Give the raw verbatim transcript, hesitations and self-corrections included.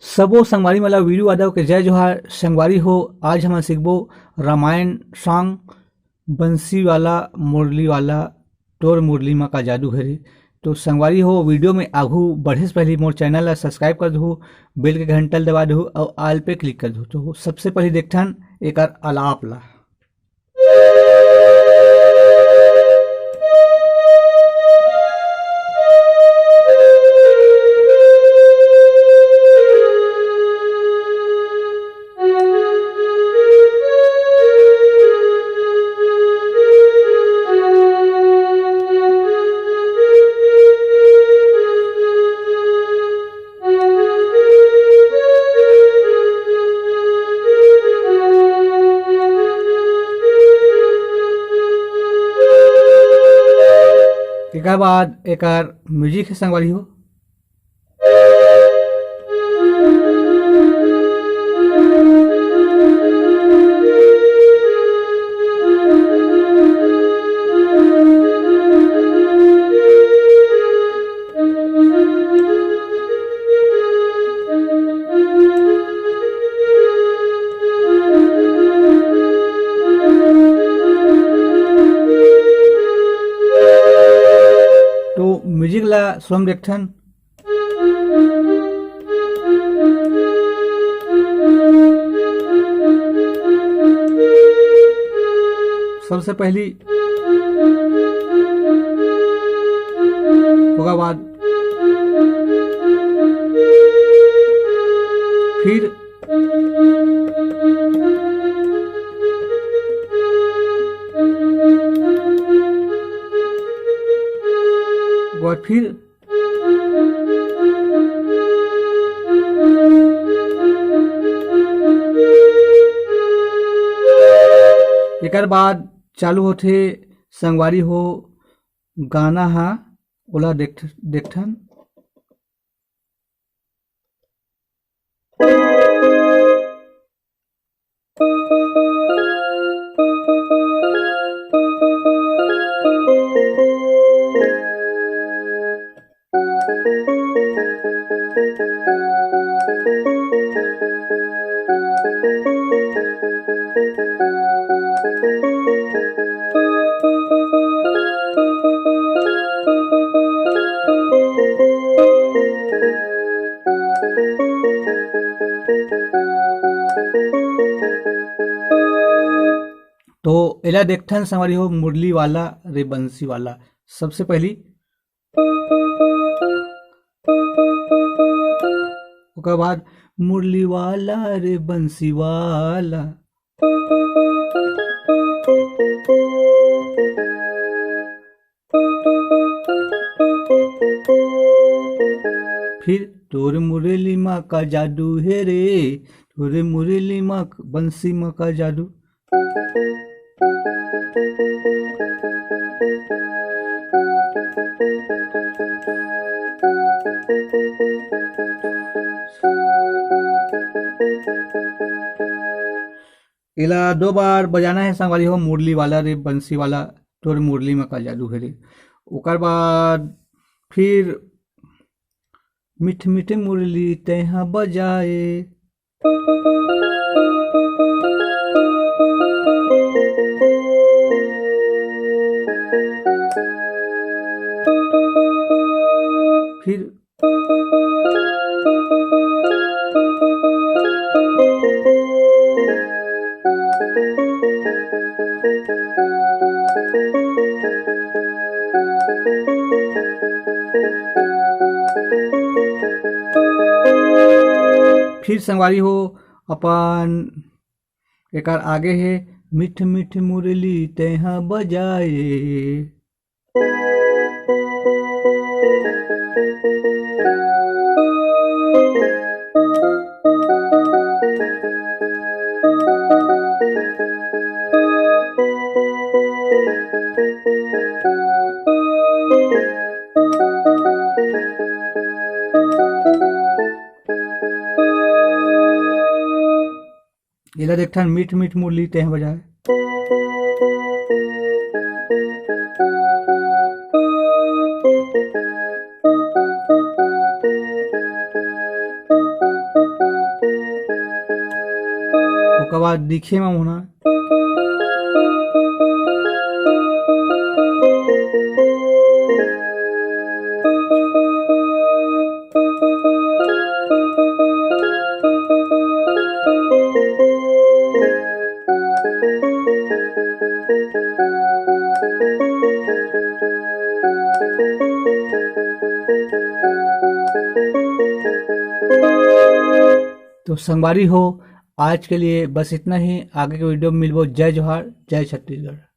सबो संगवारी मन ला वीरू यादव के जय जोहार। संगवारी हो, आज हमन सीखबो रामायण song, बंसी वाला, मुरली वाला, तोर मुरली मा का जादू हे रे। तो संगवारी हो, video में आघू बढ़े से पहली मोर channel ला subscribe कर दहू, bell के घंटा ला दबा दहू और all पे click कर दहू। तो सबसे पहली देखथन एकर आलाप ला। एकर बाद एकर music हे संगवारी हो। तो music ला सुरम देखथन। सबसे पहली ओकर बाद फिर ओकर बाद फिर एकर बाद चालू होथे संगवारी हो गाना हा, ओला देख, देखथन। तो एला देखथन संगवारी हो, मुरली वाला रे बंसी वाला। सबसे पहली ओकर बाद मुरली वाला रे बंसी वाला। फिर तोर मुरली मा का जादू हे रे, तोर मुरली मा, बंसी मा का जादू। एला दो बार बजाना हे संगवारी हो, मुरली वाला रे बंसी वाला, तोर मुरली मा का जादू हे रे। ओकर बाद फिर मीठ मीठ मुरली तैहा बजाए। फिर फिर संगवारी हो, अपन एकर आगे हे, मीठ मीठ मुरली तैहा बजाए। एला देखथन, मीठ मीठ मुरली तेह बजाए। कवा दिखे मा मुना। तो संगवारी हो, आज के लिए बस इतना ही। आगे के वीडियो में मिलबो। जय जोहार, जय छत्तीसगढ़।